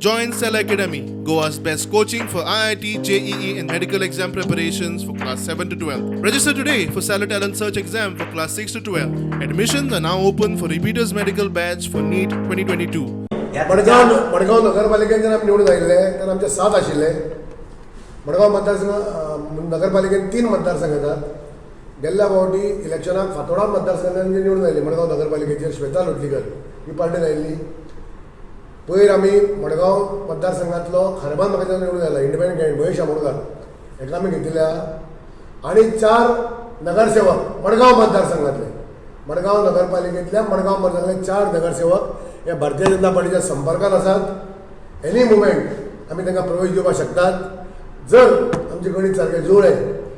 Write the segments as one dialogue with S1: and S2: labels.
S1: Join Cell Academy, Goa's best coaching for IIT, JEE, and medical exam preparations for class 7 to 12. Register today for Stellar Talent Search exam for class 6 to 12. Admissions are now open for repeaters medical batch for NEET 2022.
S2: Madgaon Madgaon नगरपालिकेन जेन्ना आमी निवडून आयिल्ले तेन्ना आमचे सात आशिल्ले. मडगांव मतदारसंघ, नगरपालिकेन तीन मतदारसंघ येतात. गेल्ल्या फावटी इलेक्शनाक फातोडा मतदारसंघान जे निवडून आयली, मडगांव नगरपालिकेचेर श्वेता लोटलीकर ही पार्टीन आयिल्ली. पयर आमी मडगांव मतदारसंघांतलो खारबान म्हाका निवडून आयला इंडिपेंडंट कॅन्डिडेट महेश आमोणकार, हेका आमी घेतिल्ल्या आनी चार नगरसेवक मडगांव मतदारसंघातले, मडगांव नगरपालिकेंतल्या मडगांव मतदारसंघातले चार नगरसेवक हे भारतीय जनता पार्टीच्या संपर्कात आसात. एनी मुमेंट आमी तांकां प्रवेश दिवपाक शकतात, जर आमचें गणीत सारकें जुळ्ळें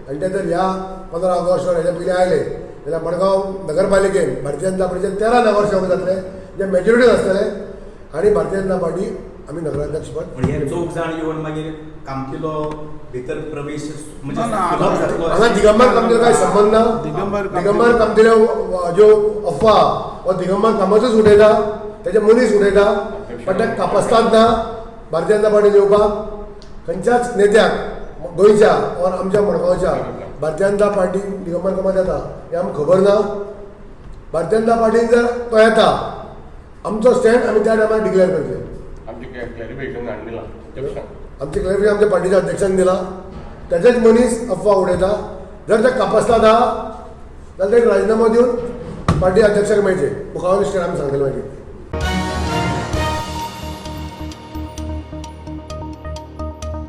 S2: आनी ते जर ह्या 15 ऑगस्ट वा हेच्या पयलीं आयले जाल्यार मडगांव नगरपालिकेन भारतीय जनता पार्टीचे 13 नगरसेवक जातले, जे मेजॉरिटीन आसतले आनी भारतीय जनता पार्टी आमी नगराध्यक्षपद.
S3: पण हे चौग जाण येवन मागीर कामतीलो भितर प्रवेश म्हणजे
S4: ना, ना,
S3: सुलभ जातलो?
S2: हांगा दिगंबर कामतीलो काय संबंध ना.
S4: दिगंबर कामतीलो-
S2: दिगंबर कामतीले ज्यो अफवा हो दिगंबर कामतूच उडयता, तेजे मनीस उडयता, पण ते कापस्ताद ना. भारतीय जनता पार्टी येवपाक खंयच्याच नेत्याक गोंयच्या ऑर आमच्या मडगांवच्या भारतीय जनता पार्टी दिगंबर कामत येता हें आमकां खबर ना. भारतीय जनता पार्टीन जर तो येता, आमचो स्टँड आमी त्या टायमार डिक्लेअर करतले.
S5: आमचे क्लॅरिफिकेशन हाडून दिलां अध्यक्षांक.
S2: आमचे क्लॅरिफिकेशन आमच्या पार्टीच्या अध्यक्षान दिला. तेजेच मनीस अफवा उडयता. जर ते कापस्ताद आहा जाल्यार ते राजिनामो दिवन पार्टी अध्यक्षाक मेळचे. मुखावयलो स्टँड आमी सांगतले मागीर.